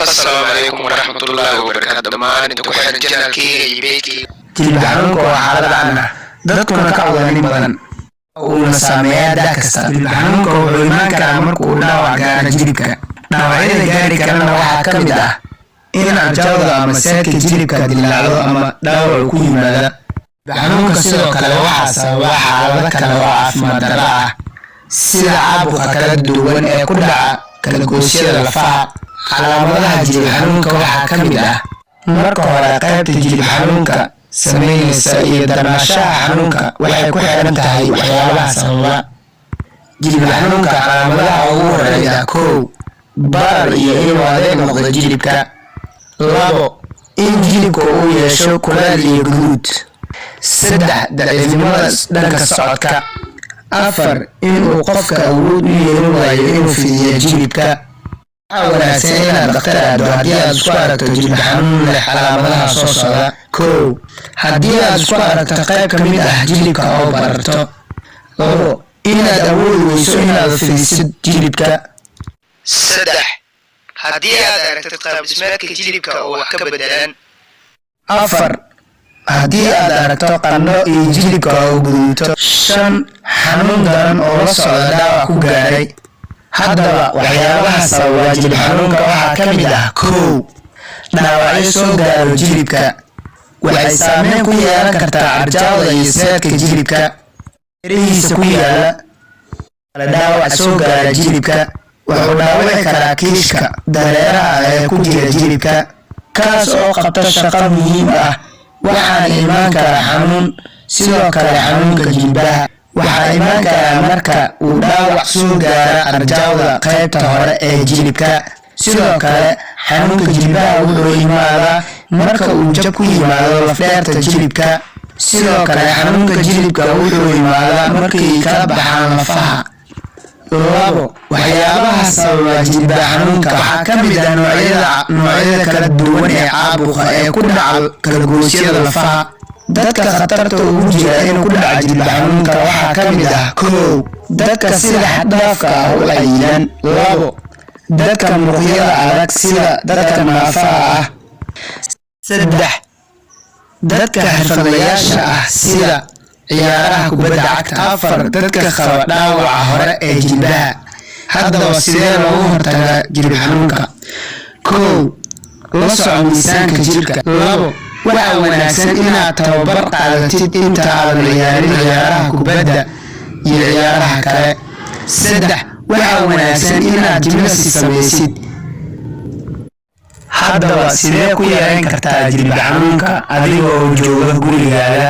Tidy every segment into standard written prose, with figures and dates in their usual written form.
Asalaamu calaykum waraxmatullaahi wabarakaatu. Dhammaan inta ku xiran channelkeyga iyo pagekeyga. Jilba xanuunka waa xaalad caan ah, dadkuna ka cawdaan in badan, uuna saameeyaa da' kasta. Jilba xanuunka wuxuu imaan karaa marka uu dhaawac gaaro jilibka. Dhaawacyada gaari karana waxaa ka mid ah in arjawda ama seedka jilibka dillaacdo ama dhaawac ku yimaada. Jilba xanuunka sidoo kale waxaa sababa xaalado kale oo caafimaad darro ah, sida caabuqa kala duwan ee ku dhaca kala-goysyada lafaha. Calaamadaha jilib xanuunka waxaa ka mid ah: marka hore, qaybta jilib xanuunka sameynaysa iyo darnaanshaha xanuunka waxay ku xiran tahay waxyaabaha sababa jilib xanuunka. Calaamadaha ugu horeeya: kow, barar iyo inuu adeeg noqdo jilibka; labo, in jilibka uu yeesho kuleel iyo guduud; saddex, daciifnimada dhanka socodka; afar, inuu qofka awood u yeelan waayo inuu fidiyo jilibka. Waxaa wanaagsan inaad dhakhtar aado haddii aad isku aragto jilib xanuun leh calaamadaha soo socda: kow, haddii aad isku aragto qayb ka mid ah jilibka oo bararto; labo, inaad awoodi weyso inaad fidisid jilibka; Saddex, haddii aad aragtid qaab dhismeedka jilibka oo wax ka bedelaan; afar, haddii aad aragto qandho iyo jilibka oo guduuto; shan, xanuun daran oo la socda dhaawac ku gaaray. Haddaba, waxyaabaha sababa jilib xanuunka waxaa ka mid ah: kow, dhaawacyo soo gaaro jilibka. Waxay saameyn ku yeelan kartaa carjawda iyo seedka jilibka erihiisa ku yaala. Dhaawac soo gaara jilibka wuxuu dhaawici karaa kiishka dareeraha ee ku jira jilibka, kaas oo qabta shaqo muhiim ah, waxaana imaan kara xanuun. Sidoo kale, xanuunka jilbaha waxaa imaan karaa marka uu dhaawac soo gaara arjawda qaybta hore ee jilibka. Sidoo kale, xanuunka jilbaha wuxuu imaadaa marka uu jab ku yimaado lafdheerta jilibka. Sidoo kale, xanuunka jilibka wuxuu imaadaa markay kala baxaan lafaha. Labo, waxyaabaha sababa jilba xanuunka waxaa ka mid ah noocyada kala duwan ee caabuqa ee ku dhaca kalagoosyada lafaha. Dadka khatarta ugu jira inuu ku dhaco jilba xanuunka waxaa ka mid ah: kow, dadka sida xad-dhaafka ah u cayilan; labo, dadka muruqyada adag sida dadka naafaha ah; saddex, dadka xirfadlayaasha ah sida ciyaaraha kubadda cagta; afar, dadka qaba dhaawaca hore ee jilbaha. Haddaba, sidee loogu hortagaa jilib xanuunka? Kow, la soco miisaanka jirka. Labo, waxaa wanaagsan inaad tababar qaadatid inta aadan ciyaarin ciyaaraha kubadda iyo ciyaaraha kale. Saddex, waxaa wanaagsan inaad jimicsi samaysid. Haddaba, sidee ku yareyn kartaa jilba xanuunka adiga oo jooga gurigaaga,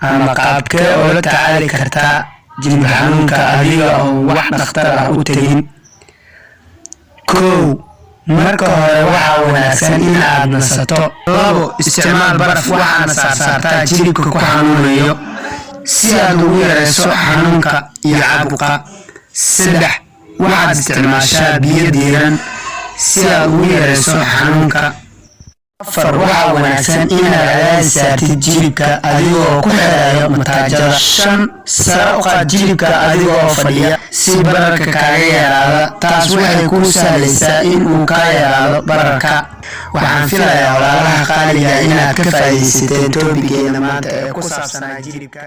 ama qaabkee oo la tacaali kartaa jilba xanuunka adiga oo wax dhakhtar ah u tegin? Kow, marka hore waxaa wanaagsan in aad nasato. Labo, isticmaal baraf, waxaana saarsaartaa jilibka ku xanuunayo si aad ugu yareyso xanuunka iyo caabuqa. Saddex, waxaad isticmaashaa biyo diiran si aad ugu yareyso xanuunka. Afar, waxaa wanaagsan inaad cadaadis saartid jilibka adigoo ku xirayo mataajada. Shan, sare u qaad jilibka adiga oo fadhiya si bararka kaaga yaraada. Taas waxay kuu sahlaysaa in uu kaa yaraado bararka. Waxaan filayaa, walaalaha qaaliga, inaad ka faa'iidaysateen topicgeena maanta ee ku saabsanaa jilibka.